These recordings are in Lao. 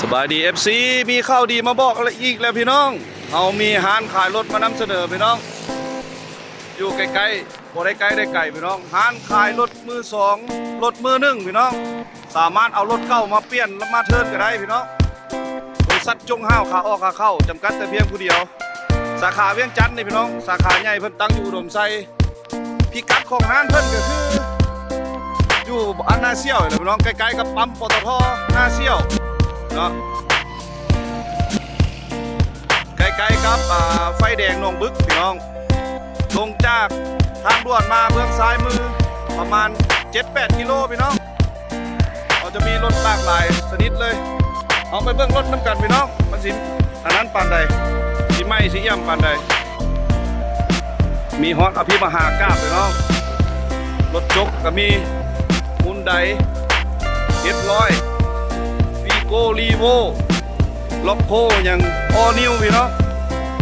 ສະບາຍດີ ເອັຟຊີ ມີຂ່າວດີມາບອກອີກແລ້ວພີ່ນ້ອງ. ເຮົາມີຮ້ານຂາຍລົດມານຳສະເໜີພີ່ນ້ອງ ຢູ່ໃກ້ໆ ບໍ່ໄດ້ໃກ້ໄດ້ໄກພີ່ນ້ອງ. ຮ້ານຂາຍລົດມືສອງ ລົດມືໜຶ່ງພີ່ນ້ອງ. ສາມາດເອົາລົດເກົ່າມາປ່ຽນ ມາເທີນກໍໄດ້ພີ່ນ້ອງ. ບໍລິສັດຈົງຫ້າວ ຂາອອກຂາເຂົ້າ ຈຳກັດແຕ່ພຽງຜູ້ດຽວ. ສາຂາວຽງຈັນນີ້ພີ່ນ້ອງ ສາຂາໃຫຍ່ເພິ່ນຕັ້ງຢູ່ອຸດົມໄຊ. ພິກັດຂອງຮ້ານເພິ່ນກໍຄື ຢູ່ອັນນາສ່ຽວນີ້ແຫຼະພີ່ນ້ອງ ໃກ້ໆກັບປ້ຳ ປຕທ ນາສ່ຽວເນາະ ໃກ້ໆກັບ ອ່າ ໄຟແດງໜອງບຶກພີ່ນ້ອງ. ລົງຈາກທາງດ່ວນມາເບື້ອງຊ້າຍມືປະມານເຈັດແປດກິໂລພີ່ນ້ອງ. ເຮົາຈະມີລົດຫຼາກຫຼາຍຊະນິດເລີຍ. ເຮົາໄປເບິ່ງລົດນຳກັນພີ່ນ້ອງ ມັນຊິອັນນັ້ນປານໃດ ຊິໃໝ່ຊິອຽມປານໃດ. ມີຮອດອະພິມະຫາກາບພີ່ນ້ອງ. ລົດຈົກກໍມີ ຮຸນໄດ ເຈັດຮ້ອຍ ວີໂກ້ ລີໂວ້ ລັອກໂຄ ຫຍັງ ອໍນິວພີ່ນ້ອງ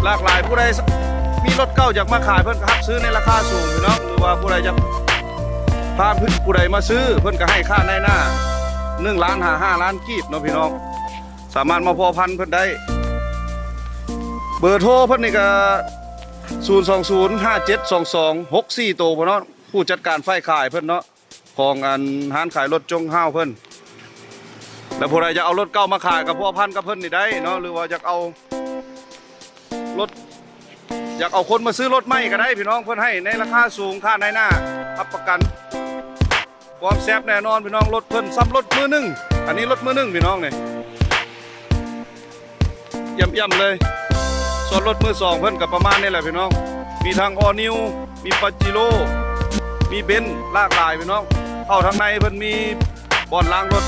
ຫຼາກຫຼາຍ. ຜູ້ໃດມີລົດເກົ່າຢາກມາຂາຍ ເພິ່ນກໍຮັບຊື້ໃນລາຄາສູງພີ່ນ້ອງ ຫຼືວ່າຜູ້ໃດຢາກພາຜູ້ໃດມາຊື້ ເພິ່ນກໍໃຫ້ຄ່ານາຍໜ້າໜຶ່ງລ້ານຫາຫ້າລ້ານກີບເນາະພີ່ນ້ອງ. ສາມາດມາພົວພັນເພິ່ນໄດ້. ເບີໂທເພິ່ນນີ້ກໍ ສູນສອງສູນຫ້າເຈັດສອງສອງຫົກສີ່ໂຕພຸ້ນເນາະ ຜູ້ຈັດການຝ່າຍຂາຍເພິ່ນເນາະ ຂອງອັນຮ້ານຂາຍລົດຈົງຫ້າວເພິ່ນ. ແລ້ວຜູ້ໃດຢາກເອົາລົດເກົ່າມາຂາຍກໍພົວພັນກັບເພິ່ນນີ້ໄດ້ເນາະ ຫຼືວ່າຢາກເອົາລົດ ຢາກເອົາຄົນມາຊື້ລົດໃໝ່ກໍໄດ້ພີ່ນ້ອງ. ເພິ່ນໃຫ້ໃນລາຄາສູງ ຄ່ານາຍໜ້າຮັບປະກັນຄວາມແຊບແນ່ນອນພີ່ນ້ອງ. ລົດເພິ່ນຊ່ຳລົດມືໜຶ່ງ ອັນນີ້ລົດມືໜຶ່ງພີ່ນ້ອງນີ້ ຢ້ຽມໆເລີຍ. ສ່ວນລົດມືສອງເພິ່ນກໍປະມານນີ້ແຫຼະພີ່ນ້ອງ ມີທັງອໍນິວ ມີປາເຈໂຣ ມີເບັນ ຫຼາກຫຼາຍພີ່ນ້ອງ. ເຂົ້າທາງໃນເພິ່ນມີບ່ອນລ້າງລົດ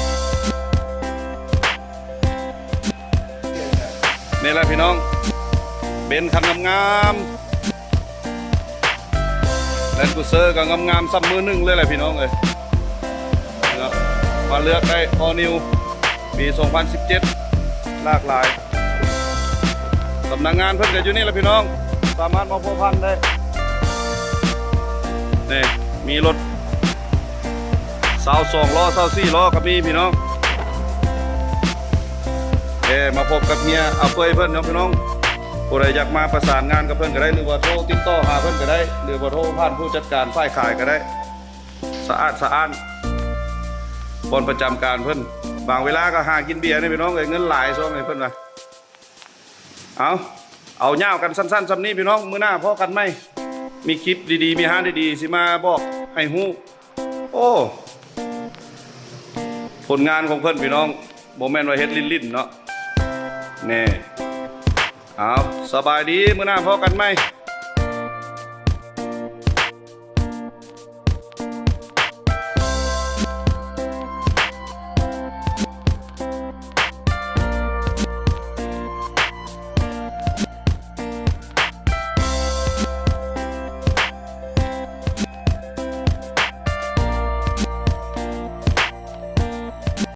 ນີ້ແຫຼະພີ່ນ້ອງ ເບັນຄັນງາມໆ ແລນຄຣູເຊີກໍງາມໆ ຊ່ຳມືໜຶ່ງເລີຍແຫຼະພີ່ນ້ອງເອີຍເນາະ. ມາເລືອກໄດ້ອໍນິວ ປີສອງພັນສິບເຈັດ ຫຼາກຫຼາຍ. ສຳນັກງານເພິ່ນກໍຢູ່ນີ້ແຫຼະພີ່ນ້ອງ ສາມາດມາພົວພັນໄດ້. ນີ້ມີລົດຊາວສອງລໍ້ ຊາວສີ່ລໍ້ກໍມີພີ່ນ້ອງ. ເອີ ມາພົບກັບເຮຍອາເປີຍເພິ່ນເນາະພີ່ນ້ອງ. ຜູ້ໃດຢາກມາປະສານງານກັບເພິ່ນກໍໄດ້ ຫຼືວ່າໂທຕິດຕໍ່ຫາເພິ່ນກໍໄດ້ ຫຼືວ່າໂທຜ່ານຜູ້ຈັດການຝ່າຍຂາຍກໍໄດ້. ສະອາດສະອ້ານ ບ່ອນປະຈຳການເພິ່ນ. ບາງເວລາກໍຫາກິນເບຍນີ້ພີ່ນ້ອງເອີຍ ເງິນຫຼາຍຊ່ວງນີ້ເພິ່ນວ່າ. ເອົາ ເອົາຍາວກັນສັ້ນໆຊ່ຳນີ້ພີ່ນ້ອງ ມື້ໜ້າພໍ້ກັນໃໝ່. ມີຄລິບດີໆ ມີຮ້ານດີໆ ຊິມາບອກໃຫ້ຮູ້. ໂອ້ ຜົນງານຂອງເພິ່ນພີ່ນ້ອງ ບໍ່ແມ່ນວ່າເຮັດຫຼິ້ນໆເນາະ. ແນ່ ເອົາ ສະບາຍດີ ມື້ໜ້າພໍ້ກັນໃໝ່.